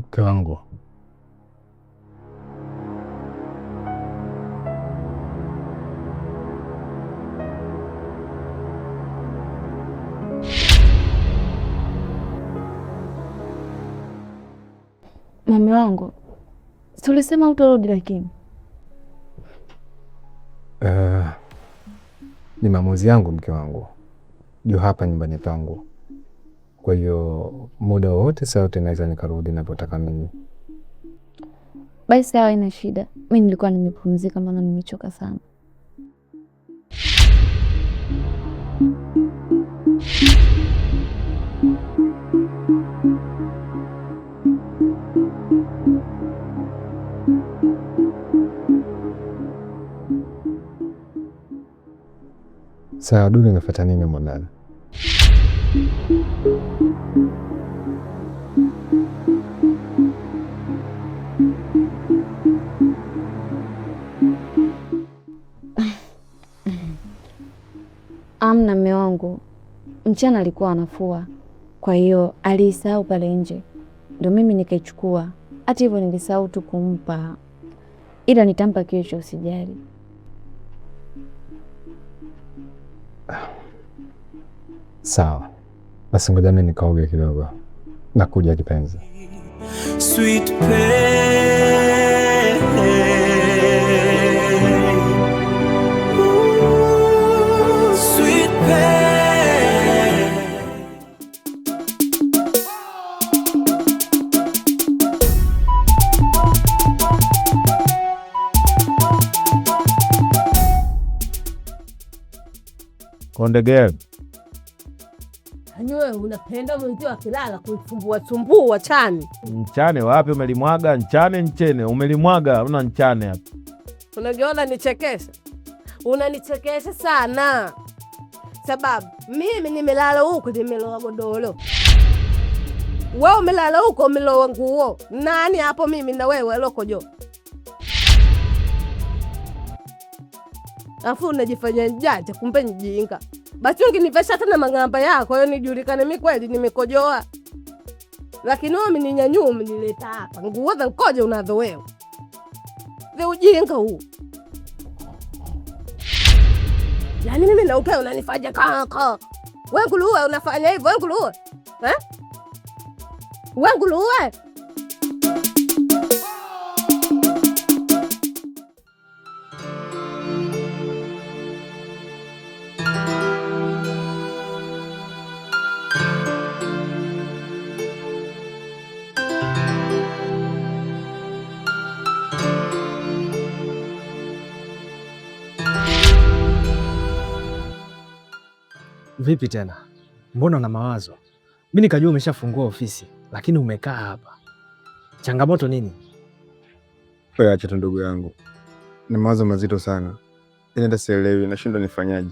Mke wangu, Mume wangu, si ulisema utarudi lakini? Ni maamuzi yangu mke wangu, juu hapa nyumbani pangu. Kwa hiyo muda wowote saa yote naweza nikarudi napotaka mimi. Basi sawa, haina shida. Mi nilikuwa nimepumzika, maana nimechoka sana. Sawa, Duli, unafuata nini humo ndani? Amna, mme wangu mchana alikuwa anafua, kwa hiyo aliisahau pale nje, ndio mimi nikaichukua. Hata hivyo nilisahau tu kumpa, ila nitampa kesho, usijali. Sawa basi, ngoja mimi nikaoge kidogo, nakuja kipenzi. Sweet pain. Ooh, sweet pain. Konde Gang. Yaani wewe unapenda mwenzio akilala kusumbua sumbua chani. Nchane wapi umelimwaga? Nchane nchene umelimwaga, una nchane hapa. Unajua unanichekesha, unanichekesha sana, sababu mimi nimelala huku nimeloa godoro, wewe umelala huko umeloa nguo. Nani hapo mimi na wewe lokojo? Afu unajifanya mjanja, kumbe mjinga. Basi unginivesha hata na mang'amba yako yo nijulikane mi kweli nimekojoa. Lakini wewe umeninyanyua umenileta hapa, nguo za mkojo unazo wewe. The ujinga huu. Yaani mimi na upeo unanifanya kaka. Wewe nguruwe unafanya hivyo, wewe nguruwe. Eh? Wewe nguruwe. Vipi tena? Mbona una mawazo? Mi nikajua umeshafungua ofisi, lakini umekaa hapa. Changamoto nini? Wewe acha tu ndugu yangu, ni mawazo mazito sana, yaani hata sielewi, nashindwa nifanyaje.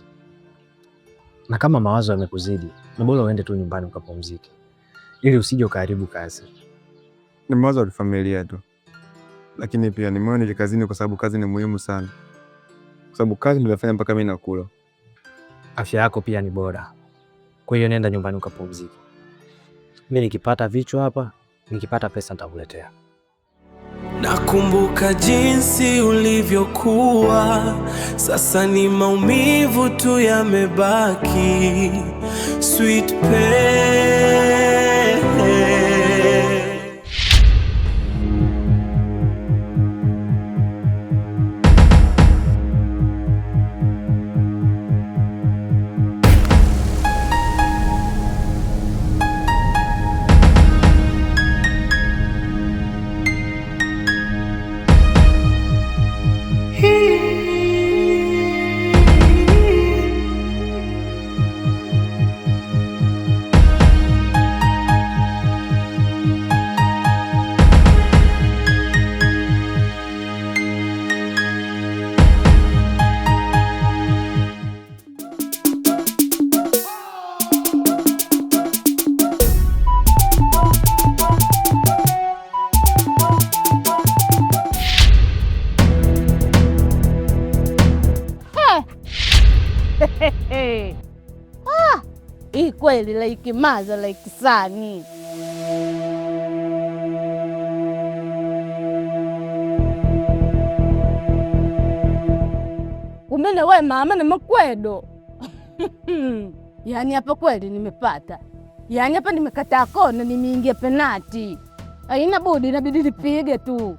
Na kama mawazo yamekuzidi, ni bora uende tu nyumbani ukapumzike, ili usije ukaharibu kazi. Ni mawazo ya familia tu, lakini pia nimeona nije kazini kwa sababu kazi ni muhimu sana, kwa sababu kazi ndio inafanya mpaka mimi nakula. Afya yako pia ni bora, kwa hiyo nenda nyumbani ukapumzike. Mi nikipata vichwa hapa, nikipata pesa nitakuletea. Nakumbuka jinsi ulivyokuwa, sasa ni maumivu tu yamebaki. Sweet pain. Ah, hii kweli like maza like sani. Kumbe na we mama na makwedo. Yaani hapa kweli nimepata. Yaani hapa nimekataa kona, nimeingia penati. Haina budi, inabidi nipige tu.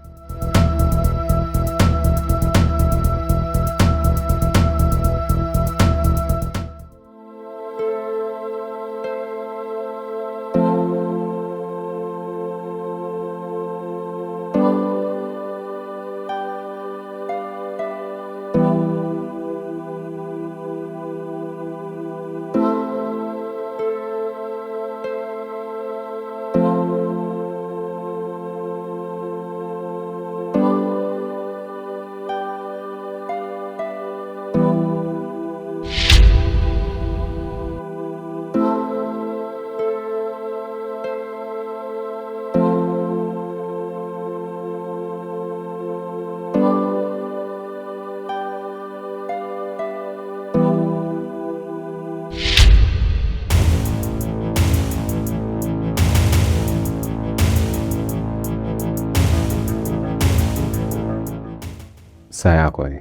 Saa yako hii.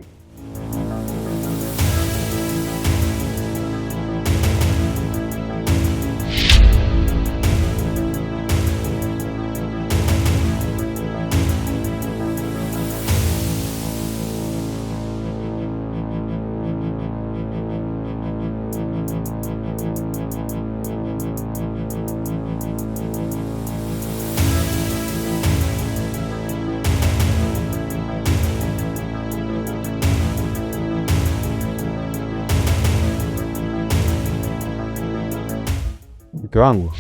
Mke wangu,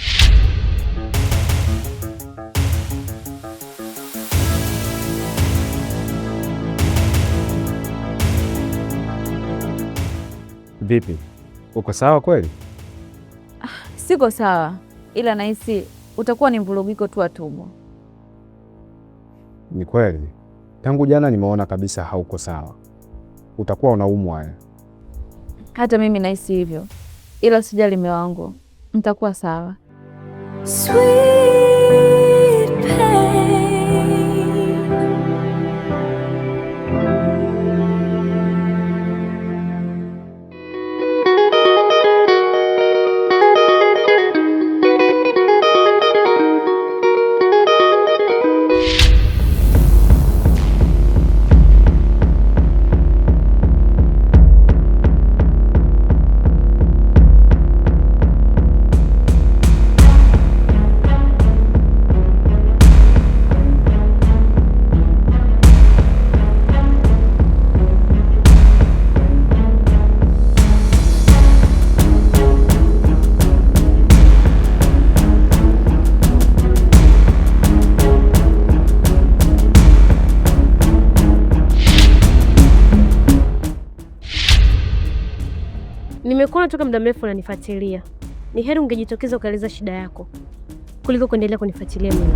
vipi? Uko sawa kweli? Siko sawa, ila nahisi utakuwa ni mvurugiko tu wa tumbo. Ni kweli, tangu jana nimeona kabisa hauko sawa, utakuwa unaumwa. Hata mimi nahisi hivyo, ila usijali mume wangu, nitakuwa sawa. Sweet pain. Nimekuona toka muda mrefu unanifuatilia. Ni heri ungejitokeza ukaeleza shida yako kuliko kuendelea kunifuatilia mimi.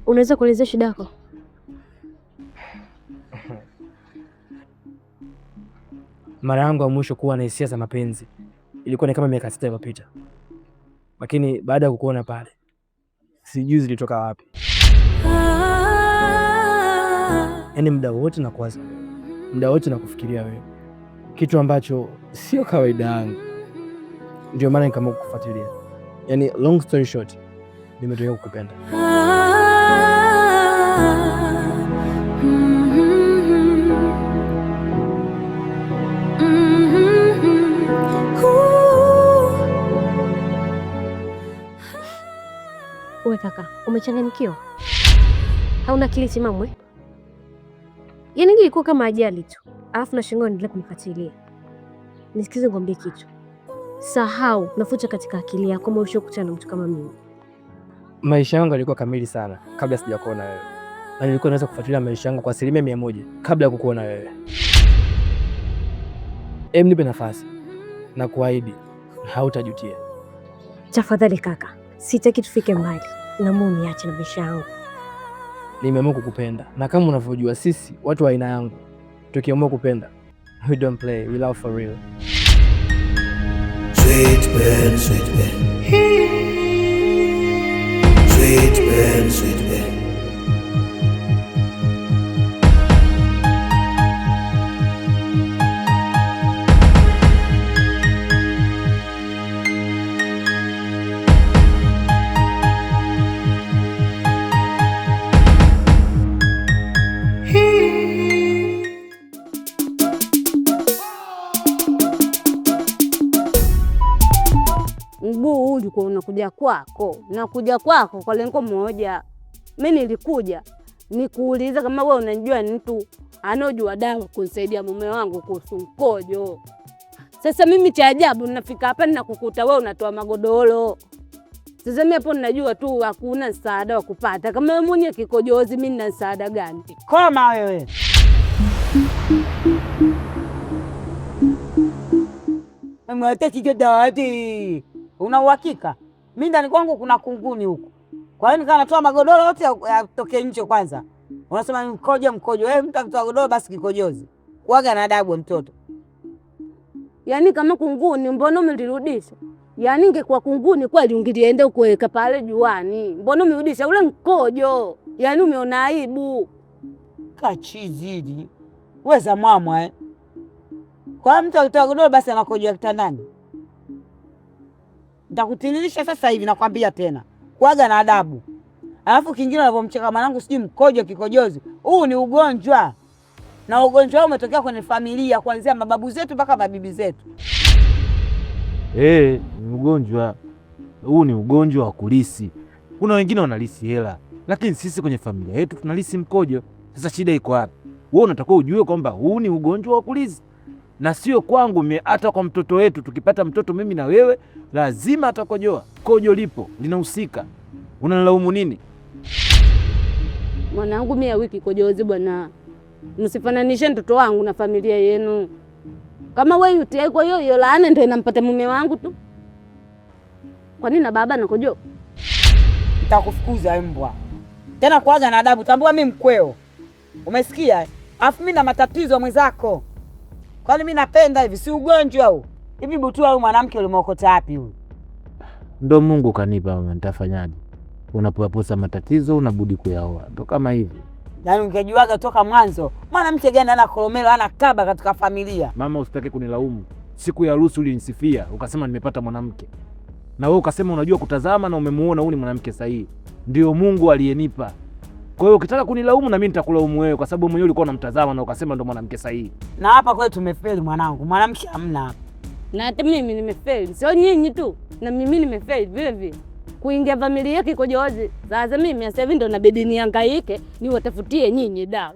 Unaweza kuelezea shida yako? Mara yangu ya mwisho kuwa na hisia za mapenzi ilikuwa ni kama miaka 6 iliyopita, lakini baada ya kukuona pale, sijui zilitoka wapi. Yaani muda wote nakuwaza, muda wote nakufikiria wewe, kitu ambacho sio kawaida yangu. Ndio maana nikaamua kukufuatilia. Yaani long story short, nimetokea kukupenda. Uwe kaka, umechanganyikiwa? Hauna akili timamu eh? Yaani hii ilikuwa kama ajali tu, alafu nashangaa unaendelea kunifuatilia. Nisikize nikwambie kitu, sahau nafuta katika akili yako kama ushakutana na mtu kama mimi. Maisha yangu yalikuwa kamili sana kabla sijakuona wewe, na nilikuwa naweza kufuatilia maisha yangu kwa 100% kabla ya kukuona wewe. Em, nipe nafasi na kuahidi hautajutia. Tafadhali kaka, Sitaki tufike mbali, naomba uniache na maisha yangu. Nimeamua kukupenda, na kama unavyojua sisi watu wa aina yangu tukiamua kupenda, we don't play, we love for real. Sweet pain, sweet pain. Sweet pain, sweet pain. Mguu ulikuwa unakuja kwako, nakuja kwako kwa lengo moja. Mi nilikuja nikuuliza kama wewe unajua mtu anaojua dawa kunsaidia mume wangu kuhusu mkojo. Sasa mimi cha ajabu nafika hapa ninakukuta wewe unatoa magodoro. Sasa mimi hapo ninajua tu hakuna msaada wa kupata. Kama wewe mwenyewe kikojozi, mimi nina msaada gani? Koma wewe. Mwatekikidadi. Una uhakika? Mimi ndani kwangu kuna kunguni huku. Kwa hiyo nikaa natoa magodoro yote yatoke nje kwanza. Unasema mkojo mkojo. Wewe mtu akitoa godoro basi kikojozi. Kuaga na adabu mtoto. Yaani kama kunguni mbona umelirudisha? Yaani ingekuwa kunguni kweli ungelienda kuweka pale juani. Mbona umerudisha ule mkojo? Yaani umeona aibu. Kachizidi. Weza mwamwa eh. Kwa mtu akitoa godoro basi anakojoa kitandani. Nitakutiririsha sasa hivi nakwambia tena. Kuaga na adabu. Alafu kingine unavyomcheka mwanangu sijui mkojo kikojozi. Huu ni ugonjwa. Na ugonjwa huu umetokea kwenye familia kuanzia mababu zetu mpaka mabibi zetu. Ni ugonjwa huu, ni ugonjwa wa kulisi. Kuna wengine wanalisi hela, lakini sisi kwenye familia yetu tunalisi mkojo. Sasa shida iko wapi? Wewe unatakiwa ujue kwamba huu ni ugonjwa wa kulisi, na sio kwangu mimi, hata kwa mtoto wetu. Tukipata mtoto mimi na wewe, lazima atakojoa. Kojo lipo linahusika. Unanilaumu nini? Mwanangu mimi ya wiki kojozi bwana. Msifananishe mtoto wangu na familia yenu. Kama wewe UTI kwa hiyo hiyo laana ndio inampata mume wangu tu. Kwa nini na baba anakojoa? Nitakufukuza mbwa. Tena kuaga na adabu, tambua mimi mkweo. Umesikia? Alafu mimi na matatizo mwenzako. Kwani mimi napenda hivi, si ugonjwa huu? Hivi butua huyu mwanamke ulimwokota wapi huyu? Ndo Mungu kanipa, nitafanyaje? Unapoyaposa matatizo unabudi kuyaoa, ndo kama hivi. Yaani ungejuaga toka mwanzo, mwanamke gani ana koromelo, ana kaba katika familia. Mama, usitake kunilaumu. Siku ya harusi ulinisifia ukasema nimepata mwanamke, na wewe ukasema unajua kutazama na umemuona huyu ni mwanamke sahihi. Ndio Mungu aliyenipa. Kwa hiyo ukitaka kunilaumu na mimi nitakulaumu wewe, kwa sababu mwenyewe ulikuwa unamtazama na ukasema ndo mwanamke sahihi. Na hapa kwetu tumefeli mwanangu, mwanamke hamna hapa. Na hata mimi nimefeli, sio nyinyi tu, na mimi nimefeli vile vile kuingia familia yake kikojozi. Sasa mimi sasa hivi ndo nabidi nihangaike niwatafutie nyinyi dawa.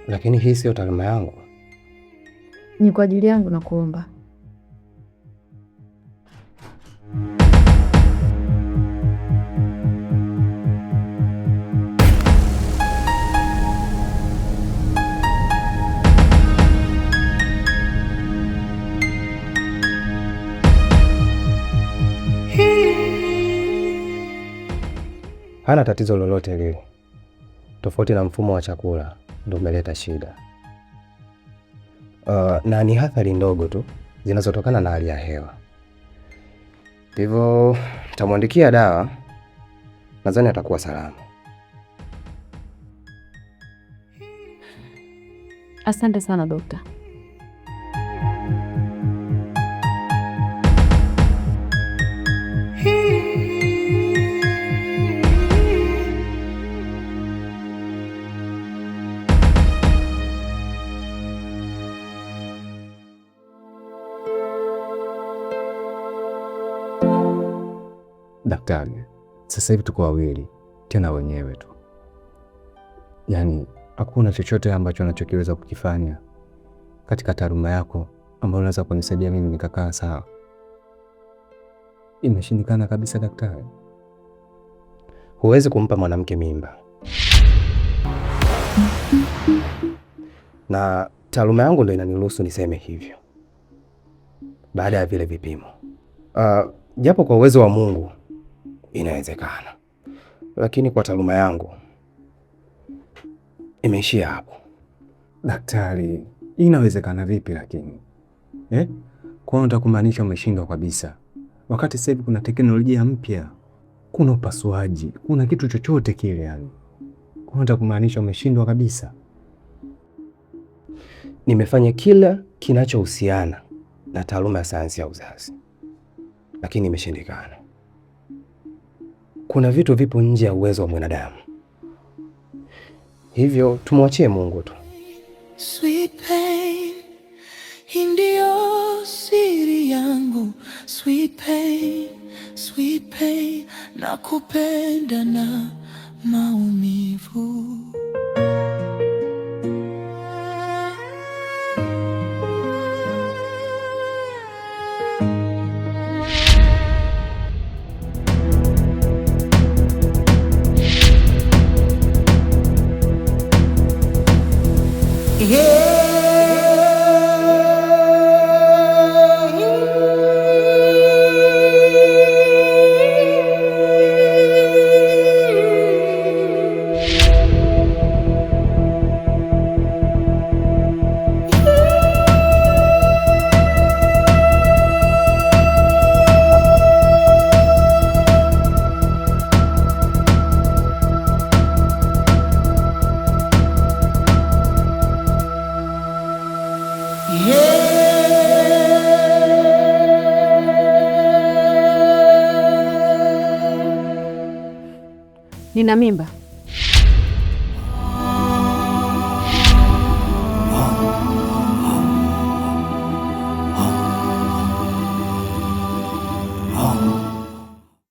Lakini hii sio taaluma yangu. Ni kwa ajili yangu nakuomba. Hana tatizo lolote lile, tofauti na mfumo wa chakula ndio umeleta shida. Na ni athari ndogo tu zinazotokana na hali ya hewa. Hivyo nitamwandikia dawa, nadhani atakuwa salama. Asante sana dokta. Daktari, sasa hivi tuko wawili tena wenyewe tu, yaani hakuna chochote ambacho anachokiweza kukifanya katika taaluma yako ambayo unaweza kunisaidia mimi nikakaa sawa. Imeshindikana kabisa daktari. Huwezi kumpa mwanamke mimba. Na taaluma yangu ndo inaniruhusu niseme hivyo baada ya vile vipimo. Japo kwa uwezo wa Mungu inawezekana, lakini kwa taaluma yangu imeishia hapo. Daktari, inawezekana vipi lakini? Eh? Kwa hiyo utakumaanisha umeshindwa kabisa, wakati sasa hivi kuna teknolojia mpya, kuna upasuaji, kuna kitu chochote kile yani. Kwa hiyo utakumaanisha umeshindwa kabisa. Nimefanya kila kinachohusiana na taaluma ya sayansi ya uzazi, lakini imeshindikana. Kuna vitu vipo nje ya uwezo wa mwanadamu, hivyo tumwachie Mungu tu. Sweet pain, hii ndio siri yangu. Sweet pain, nakupenda na maumivu. Nina mimba.